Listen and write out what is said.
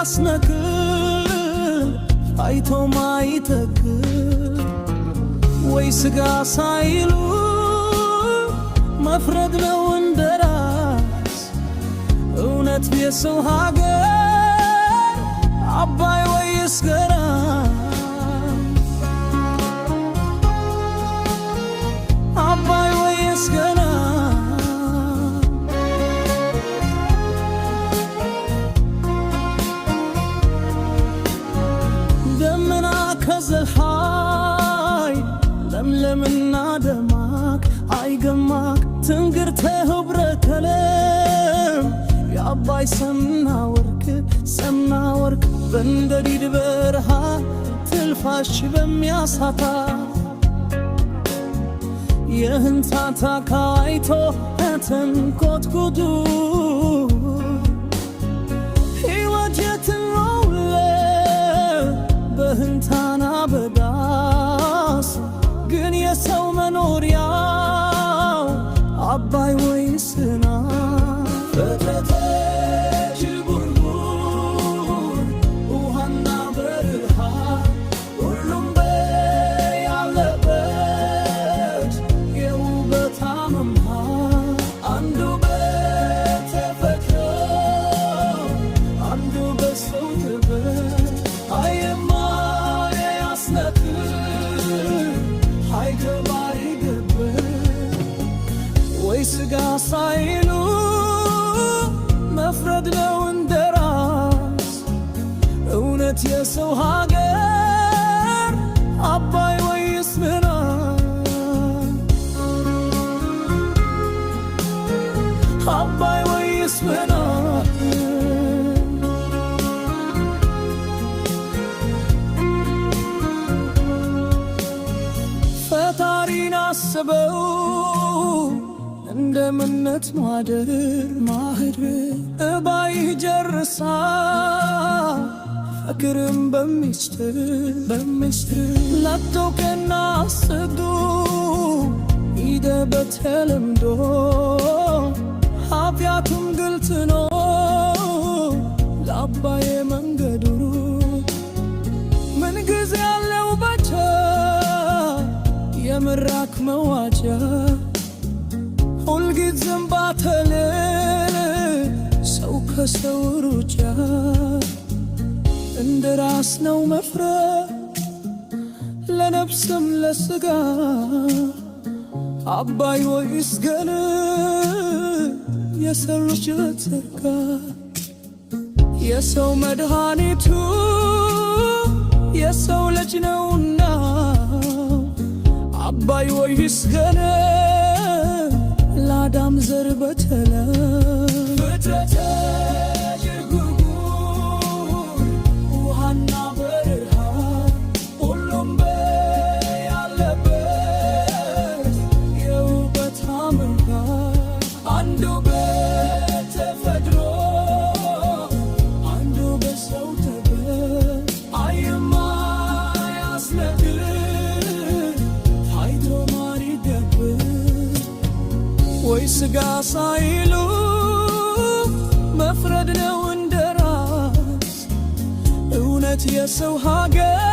ያስነክል አይቶ ማይተክል ወይ ስጋ ሳይሉ መፍረድ ነው እንደራስ እውነት የሰው ሀገር አባይ ወይስ ገራ? አባይ ወይስ ገና? ደመና ከዘልሃይ ለምለምና ደማቅ አይገማቅ ትንግርተ ህብረ ከለም የአባይ ሰምና ወርቅ ሰምና ወርቅ በእንደዲድ በረሃ ትልፋሽ በሚያሳታ የህንታታ ካይቶ ተንኮትኩቱ ሕይወት የትኖለ በህንታና በዳስ ግን የሰው መኖሪያው አባይ ወይስና ፍጥረተ ጅጉርጉር ውሃና በረሃ ሁሉም በያለበት የውበት አመምሃ አንዱ በተፈጥሮ አንዱ በሰው ጥበብ አየማ ያስነክር አይገባ አይገባ ወይ ስጋ ሳይሉ መፍረድ ነው እንደራስ እውነት የሰው ሀገር አባይ ወይስ ምና? አባይ ወይስ ምና? ፈጣሪን አስበው እንደምነት ማደር ማህድር እባይህ ጀርሳ ፍቅርም በሚስጥር በሚስጥር ለቶከና ስዱ ኢደ በተለምዶ ኃጢአቱም ግልጽ ነው ለአባዬ መንገዱ ምን ጊዜ ያለው ባቻ የምራክ መዋጫ ሁልጊዜም ባተል ሰው ከሰው ሩጫ እንደ ራስ ነው መፍረድ ለነፍስም ለስጋ አባይ ወይስ ገን የሰው ልጅ ጸጋ የሰው መድኃኒቱ የሰው ልጅ ነውና አባይ ወይስ ገን ለአዳም ዘር በተለ ፍጥረተ ጅጉርጉር ውሃና በረሃ ሁሉም በያለበት የውበት አምባ አንዱ በተፈጥሮ አንዱ በሰው ጥበብ አየማ ያስነግር ታይቶ ማር ይደብር ወይ ስጋ ሳይሉ መፍረድ ነው እንደራስ እውነት የሰው ሀገር